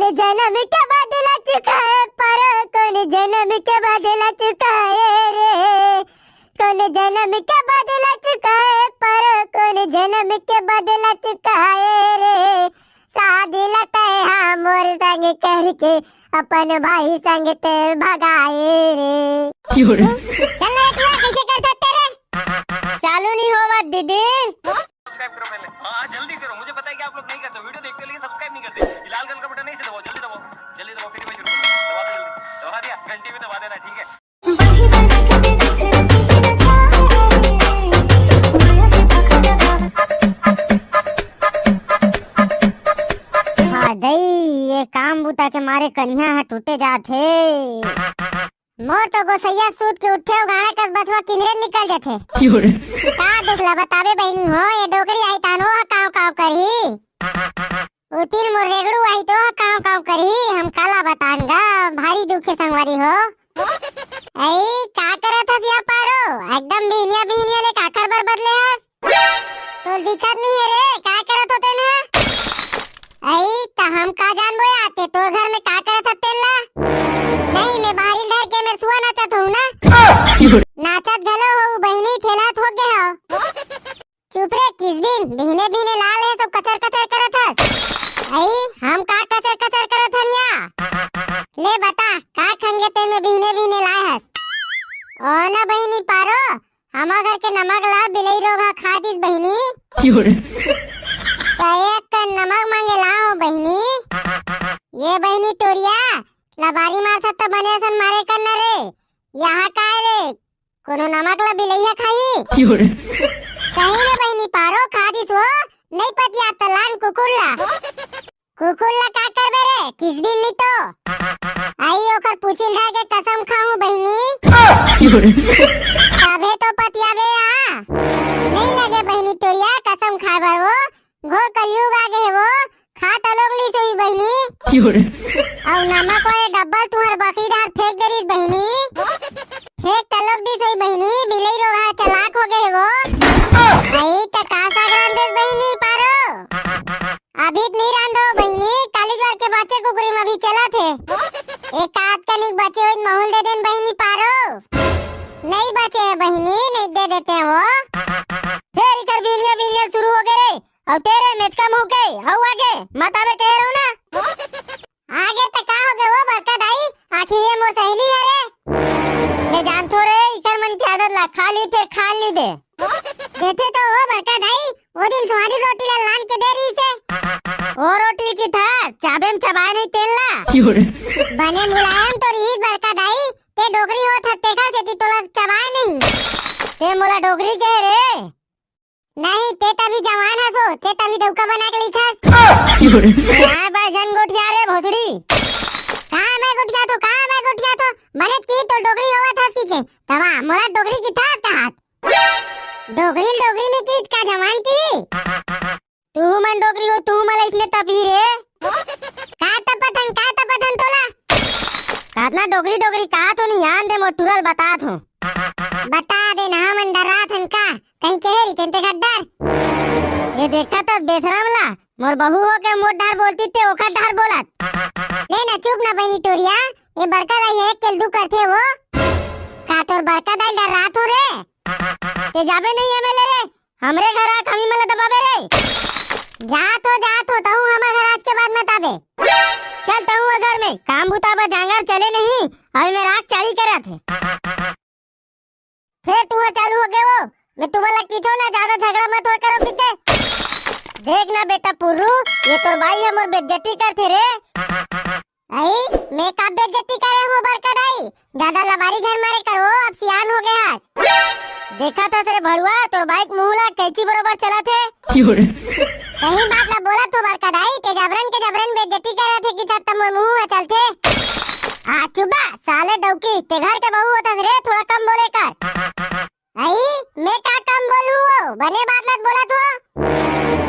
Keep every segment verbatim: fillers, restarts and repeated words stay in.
ते जन्म के बदला चुकाए पर कौन जन्म के बदला चुकाए रे, कौन जन्म के बदला चुकाए पर कौन जन्म के बदला चुकाए रे। शादी ला तय हा मोर संग करके अपन भाई संग ते भगाए रे। चल ना, तू कैसे कर सकते रे? चालू नहीं होवत दीदी। सब्सक्राइब करो पहले। हाँ, जल्दी करो। मुझे पता है कि आप लोग नहीं करते, वीडियो देखते हो लेकिन सब्सक्राइब नहीं करते। ये लाल कलर का बटन नहीं से दबाओ, जल्दी दबाओ, जल्दी दबाओ, फिर मैं शुरू करूँ। दबा दो जल्दी, दबा दिया, घंटी भी दबा देना, ठीक है। हाँ दई, ये काम बुता के मारे कनिहा ह टूटे जात हे। मोर तो गोसैया सूत के उठे अउ गाड़ा कस बछवा किंदरे निकल जथे। का दुख ला बताबे बहिनी हो, ये डोकरी आही तानो ह काव काव करही। उतिन मोर रेगड़ू आही तो ह काव काव करही, हम काला बतान गा, भारी दुख हे संगवारी हो। ऐ, का करत हस या पारो? एकदम बिहनिया बिहनिया ले काखर बर बदले हस? तोर दिखत नहीं है रे, का करत होते ना? ऐ, त हम का जानबो या, ते तोर घर में का करत हस तेन ला? नहीं, मैं बाहरी घर के मैं सुआ नाचत हूँ ना। नाचत घलो हो बहिनी, ठेला थोक गे हो। चुप रे किसबिन, बिहने बिहने लाल है सब कचर कचर करत हस। ऐ, हम का कचर कचर करत हन या? ले बता, का खंगे ते में बिहने बिहने लाए हस? ओ ना बहिनी पारो, हमर घर के नमक ला बिलई रोग ह खा दिस बहिनी। त एक कन नमक मांगे लाओ बहिनी। ये बहिनी टोरिया, लबारी मारथस त बने असन मारे कर न रे। यहाँ काय रे? कोनो नमक ला बिलई ह खाही? सही में बहिनी पारो खा दिस वो, नहीं पतिया त लान कुकुर ला। कुकुर ला का करबे रे, किसबिन नी तो। आई ओकर पूछिल धर के कसम खाऊं बहिनी। तभे तो पतियाबे आ। नहीं लगे बहिनी टोरिया कसम खाए बर वो। घोर कलयुग आ गे हे वो। खा तलोक ली सोई बहिनी। अउ नमक वाले डब्बल तुहर बकरी डहर फेंक दे रहीस बहिनी। फेंक तलोक दी सोई बहिनी, बिलई रोग ह चलाक हो गे हे वो। आई त का साग रांध देस बहिनी पारो। अभी त नहीं रांधो बहिनी, काली ज्वार के बाचे कुकरी में अभी चलत हे। एक आध कनिक बचे होई त महूं ल दे देन बहिनी पारो। नहीं बचे हे बहिनी, नहीं दे देते हैं वो। फेर इकर बिलिया बिलिया शुरू हो गे रे। अउ तेरे मेचका मुंह के, अउ आगे, मत आवे कहे रहो ना। आगे त का हो गे वो बड़का दाई, आखिर ये मोर सहेली हे रे। मैं जानथों रे, इकर मन के आदत ला, खा ली फेर खा नी दे। देथे तो वो बड़का दाई, वो दिन सुहारी रोटी ला लान के दे रहीस हे। वो रोटी की था, चाबे में चबाए नहीं तेल ला। बने मुलायम तो रहीस बड़का दाई, ते डोकरी होत हस तेखर सेती तोला चबाए नहीं। ते मोला डोकरी कहे रे। नहीं, ते तभी जवान हस वो, ते तभी डौका बना के लिखस। काय बा झन गोठिया रे भोसड़ी। कहाँ मैं गोठियाथों, कहाँ मैं गोठियाथों? बने की तो डोकरी होवत हस की के। तवा, मोला डोकरी किथस कहात। डोकरी, डोकरी नहीं की का जवान की? तू मन डोकरी हो, तू मन इसने तपही रे। का तपत हन, का तपत हन तोला? कातना डोकरी, डोकरी कहाथों नहीं, आन दे मोर टुरा ल बताथों। बता दे ना, हमन डर्राथन का? कहीं कहे रहितेन तेखर डर। ये देखत हस बेसरम ला, मोर बहू हो के मोर डहर बोलतिस ते ओखर डहर बोलत। ले ना चुप ना बहिनी टोरिया, ये बड़का दाई एक के ल दू करथे वो। का तोर बड़का दाई ल डर्राथों रे? ते जाबे नहीं एमे ले रे, हमरे घर आके हमी मन ला दबाबे रे। जाथों, जाथों, तहूं हमर घर आज के बाद मत आबे। चल तहूं घर में, काम बुता बर जांगर चले नहीं, अभी मेर आँख चाड़ी करत हे। फेर तुंहर चालू हो गे वो। मैं तुमन ला किथों ना, ज्यादा झगड़ा मत होय करो, ठीक हे? देख ना बेटा पुर्रू, ये तोर बाई ह मोर बेइज्जती करथे रे। आई, मैं का बेइज्जती करे हूँ बड़का दाई? ज्यादा लबारी झन मारे करो, अब सियान हो गे हस। देखत हस रे भड़ुआ, तोर बाई के मुंह ला कैंची बरोबर चलत हे। सही बात ला बोलत हों बड़का दाई, ते जबरन के जबरन बेइज्जती करत हे कि तब मोर मुंह ह चलथे। आ चुप बा, साले डौकी, ते घर के बहू होथस रे, थोड़ा कम बोले कर। आई, मैं का कम बोलूं वो? बने बात मत बोलत हों।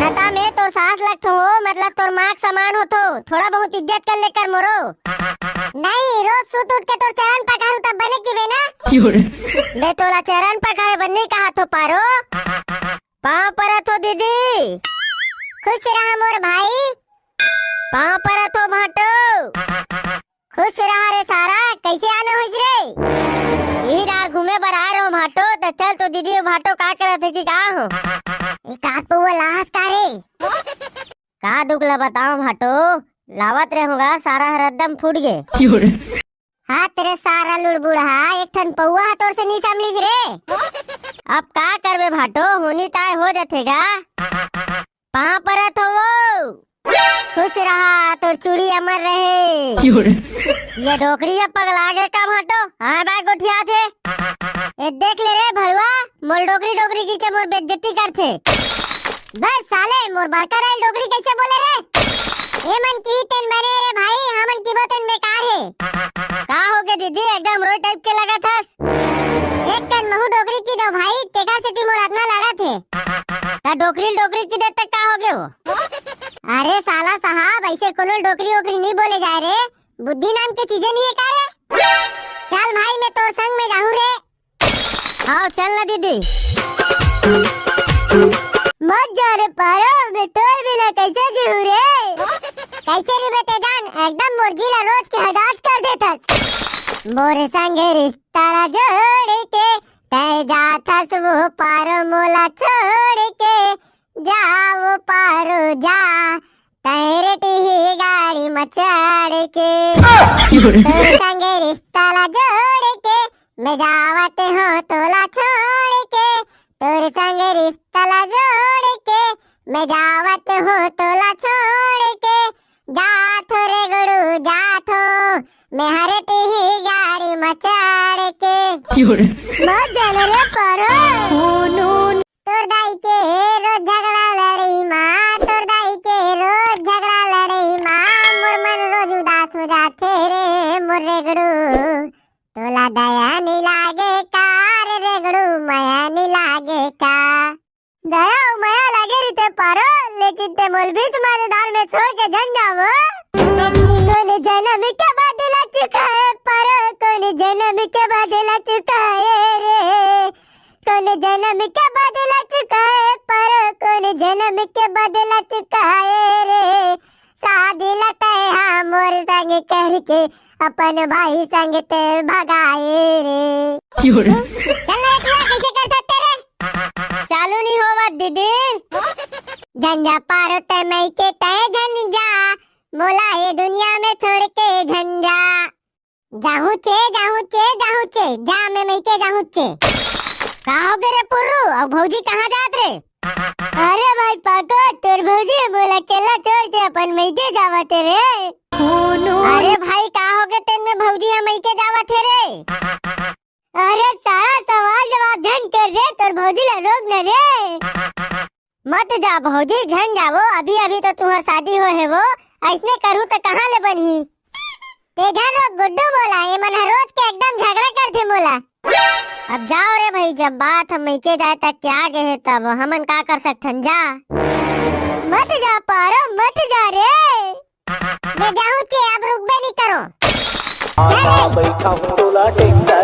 नता मैं तोर सास लगथों वो, मतलब तोर माँ के समान होथों। थोड़ा बहुत इज्जत कर ले कर मोरो। नहीं, रोज सुत उठ के तोर चरण पखारूं तब बने जीबे ना। मैं तोला चरण पखारे बर नहीं कहाथों पारो। पाँव परत हों दीदी। खुश रहा मोर भाई। पाँव परत हों भाटो। खुश रहा रे सारा, कैसे आना होइस रे? इही डार घूमे बर आए रहो भाटो, त चल तो दीदी भाटो का करत हे कि का हो? एक आध पौवा लाहस का रे? का दुख ला बताओ भाटो, लावत रहूंगा, सारा हर एकदम फूट गे। हाथ रे सारा लुड़बुड़हा, एक ठन पौवा ह तोर से नी समलिस रे। अब का करबे भाटो, होनी ताय हो जथे गा। पाँव परत हो वो। खुश रहा, तोर चूड़ी अमर रहे। ये डोकरी ह पगला गे का भाटो? हाँ बा गोठियाथे। ए देख ले रे भड़वा, मोर डोकरी डोकरी कहिके मोर बेइज्जती करथे। बस साले, मोर बड़का दाई डोकरी कैसे बोले रे? ए मन की तेन बने रे भाई, हमन की बोतन बेकार हे। का हो गे दीदी, एकदम रोई टाइप के लगत हस। एक कन महू डोकरी की दो भाई, तेकर सेती मोर अतना लड़त हे। त डोकरी डोकरी की दे तक का हो गे हो? अरे साला साहब, ऐसे कोनो डोकरी ओकरी नी बोले जाए रे, बुद्धि नाम के चीजे नी हे का रे? चल भाई, मैं तोर संग में जाहूं रे। हाँ, चल ना दीदी। मत जा रे पारो, मैं तोर बिना कैसे जीहूं रे? कैसे रे बेटे जान, एकदम मोर जी ला रोज के हदास कर देथस। मोर संग रिश्ता ला जोड़ के, तै जाथस वो पारो मोला छोड़ के, जा वो पारो जा, तैं रे टीही गाड़ी म चढ़ के। तोर संग रिश्ता ला जोड़ के, मैं जावत हों तोला छोड़ के। तोर संग रिश्ता ला जोड़ के, मैं जावत हों तोला छोड़ के। जाथों रे गुड़ू जाथों, मैं हर टीही गाड़ी म चढ़ के। मत जा ना रे पारो। तोर दाई के रोज झगड़ा लड़ई मा, तोर दाई के रोज झगड़ा लड़ई मा, मोर मन रोज उदास हो जाथे रे मोर रेगड़ू। तोला दया नी लागे का रे रेगड़ू, मया नी लागे का? दया अउ मया लागे रहिते पारो, लेकिन ते मोल बीच माझधार में छोड़ के झन जावो। कोन जनम के बदला चुकाए पारो, कोन जनम के बदला चुकाए रे। कोन जनम के बदला चुकाए पारो, कोन जनम के बदला चुकाए रे। शादी ला तैं हा मोर संग करके अपन भाई संग ते भगाए रे। चल ना, तू कैसे कर सकते रे? चालू नहीं होवत दीदी। झन जा पारो ते मइके ते झन जा, मोला ये दुनिया में छोड़ के झन जा। जाहूं चे, जाहूं चे, जाहूं चे, जा मैं मइके जाहूं चे। का हो गे रे पुर्रू, अउ भौजी कहाँ जात रे? अरे भाई पाको, तोर भौजी मोला अकेला छोड़ के अपन मइके जावत हे रे। अरे भाई, का हो गे तेन में भौजी ह मइके जावत हे रे? अरे सारा सवाल जवाब झन कर रे, तोर भौजी ला रोक न रे। मत जा भौजी, झन जावो, अभी अभी तो तुहर शादी होए हे वो, अइसने करहूं त कहाँ ले बनही? ते झन रोक गुड्डू मोला, ये मन ह रोज के एकदम झगड़ा करथे मोला। अब जाओ रे भाई, जब बात ह मइके जाए तक के आ गे हे तब हमन का कर सकथन, जा। मत जा पारो, मत जा रे। मैं जाहूं चे, अब रुकबे नहीं करो। चल रे। बैठा हूँ टोला ट्रैक्टर।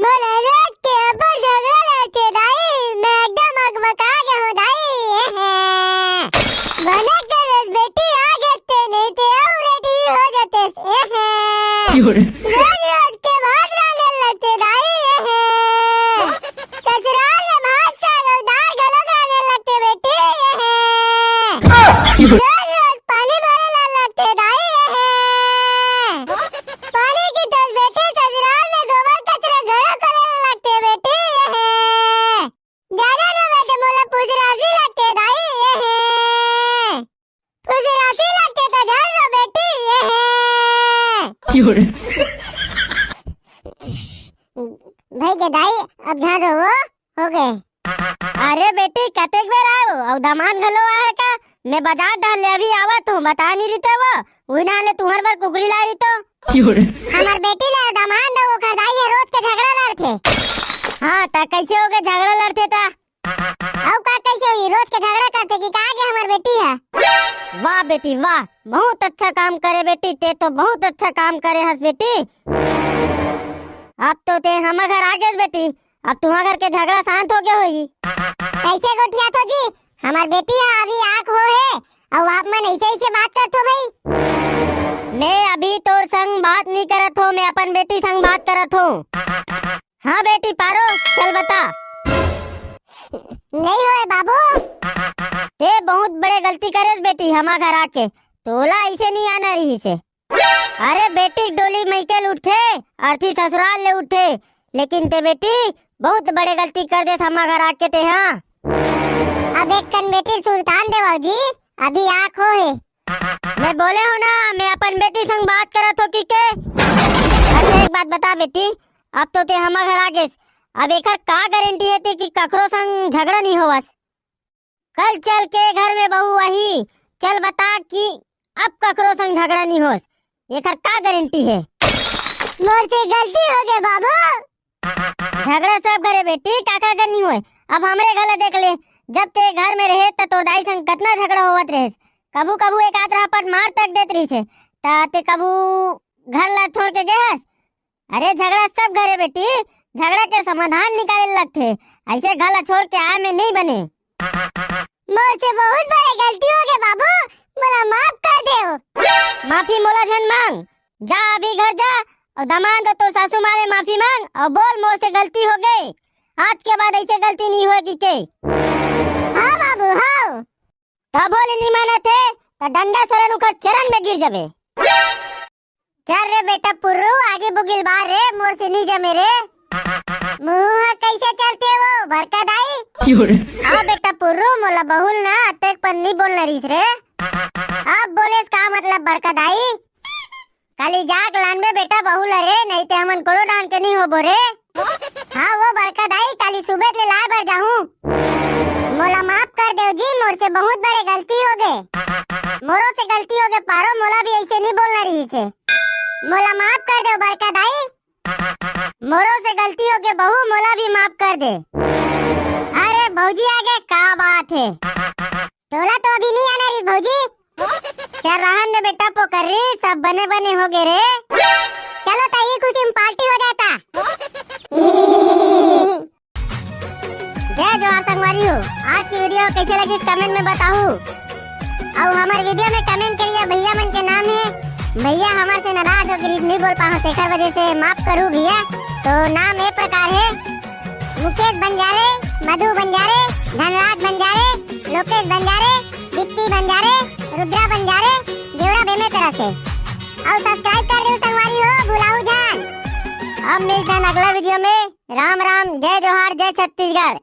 मोला रोज के अब्बड़ झगड़ा लड़थे दाई, मैं एकदम अकबका गे हूँ दाई। बने के रोज बेटी आ गे ते, नहीं ते अउ रेडी हो जाते। रोज रोज के भात रांधे लगथे दाई। ससुराल में भात साग अउ दाल घलो रांधे लगथे बेटी। रोज रोज पानी भरे ला लगथे दाई। पानी की तल बेटी ससुराल में गोबर कचरा घलो करे ला लगथे बेटी। ज्यादा न बेटे मोला पूछ राशि लगथे दाई। पूछ राशि लगथे त झन रो बेटी। भाई के दाई, अब झन रो वो, हो गे। अरे बेटी, कतेक बेर आयो? अउ दामाद घलो आहे का? मैं बाजार डहर ले अभी आवत हूँ, बता नहीं रहिते वो, उही ना ले तुहर बर कुकरी लाए रहितो। हमर बेटी ला दामाद अउ ओकर दाई ह रोज के झगड़ा लड़थे। हाँ, त कैसे हो गे झगड़ा लड़थे त? अउ का कैसे होही? रोज के झगड़ा करथे कि का गे हमर बेटी ह? वाह बेटी वाह, बहुत अच्छा काम करे बेटी, ते तो बहुत अच्छा काम करे हस बेटी। अब तो ते हमर घर आ गेस बेटी, अब तुम्हार घर के झगड़ा शांत हो गया होही। कैसे गोठियाथो जी? हमर बेटी ह अभी आंख हो हे, अउ आप मन ऐसे ऐसे बात करथो भाई। मैं अभी तोर संग बात नहीं करत हो, मैं अपन बेटी संग बात करत हो। हाँ बेटी पारो, चल बता। नहीं होए बाबू। ते बहुत बड़े गलती करेस बेटी, हमा घर आके। तोला ऐसे नहीं आना रहिसे। अरे बेटी, डोली मइके ले उठथे, अर्थी ससुराल ले उठथे, लेकिन ते बेटी बहुत बड़े गलती कर देस हमा घर आके ते, हाँ। अब एक कन बेटी सुरतान दे बाबूजी, अभी आँख हो हे। मैं बोले हो ना, मैं अपन बेटी संग बात करत हो कि के? अच्छा एक बात बता बेटी, अब तो ते हमा घर आ गेस, अब एकर का गारंटी हे ते कि कखरो संग झगड़ा नहीं होवस? कल चल के घर में बहू आही, चल बता कि अब कखरो संग झगड़ा नहीं होस, एकर का गारंटी हे? मोर से गलती हो गए बाबू। झगड़ा सब घरे बेटी, काका घर नहीं होए। अब हमरे घर ला देख ले, जब ते घर में रहे त तोर दाई संग कतना झगड़ा होवत रहेस। कभू कभू एक आध रहपट मार तक देत रहिसे, त ते कभू घर ला छोड़ के गे हस? अरे झगड़ा सब घरे बेटी, झगड़ा के समाधान निकाले लगथे, ऐसे घर ला छोड़ के आए में नहीं बने। मोर से बहुत बड़े गलती हो गए बाबू, मोला माफ कर देव। माफी मोला झन मांग, जा अभी घर जा और दमांद तो सासू माँ ले माफी मांग और बोल मोर से गलती हो गई, आज के बाद ऐसे गलती नहीं होएगी के। हाँ बाबू, हाँ। तभो ले नहीं मानत हे, त डंडा सरन उखर चरण में गिर जाबे। चल रे बेटा पुर्रू, आगे बुगिल बार रे, मोर से नहीं जमे रे। मुंह ह कैसे चलथे वो बड़का दाई? क्यों रे? आ बेटा पुर्रू, मोला बहुल ना अतेक पर नहीं बोलना रहिस रे। अब बोलेस का मतलब बड़का दाई? काली जाके लानबे बेटा बहुल रे, नहीं ते हमन कोनो डान के नहीं होबो रे। हाँ वो बड़का दाई, काली सुबह ले लाए बर जाहूँ। मोला माफ कर देव जी, मोर से बहुत बड़े गलती हो गए। मोरो से गलती हो गए पारो, मोला भी ऐसे नहीं बोलना रहिसे। मोला माफ कर देव बड़का दाई। मोरो से गलती हो गए बहू, मोला भी माफ कर दे। अरे भौजी आगे का बात हे? तोला तो अभी नहीं आना रहिस भौजी। चल रहन दे बेटा पोकर्री, सब बने बने हो गए रे। चलो तही खुशी में पार्टी हो जाता। जय जोहार संगवारी हो, आज की वीडियो कैसे लगी कमेंट में बताहू। अउ हमर वीडियो में कमेंट करिया भैया मन के नाम हे। भैया हमर से नाराज हो गए, नहीं बोल पाहूँ, तेकर वजह से माफ करू भैया। तो नाम ए प्रकार हे, मुकेश बंजारे, मधु बंजारे, धनराज बंजारे, लोकेश बंजारे, दीप्ति बंजारे, रुद्रा बंजारे, देवरा बेमेतरा से। अउ सब्सक्राइब कर देहू संगवारी हो, भुलाहू झन। अब मिलथन अगला वीडियो में। राम राम, जय जोहार, जय छत्तीसगढ़।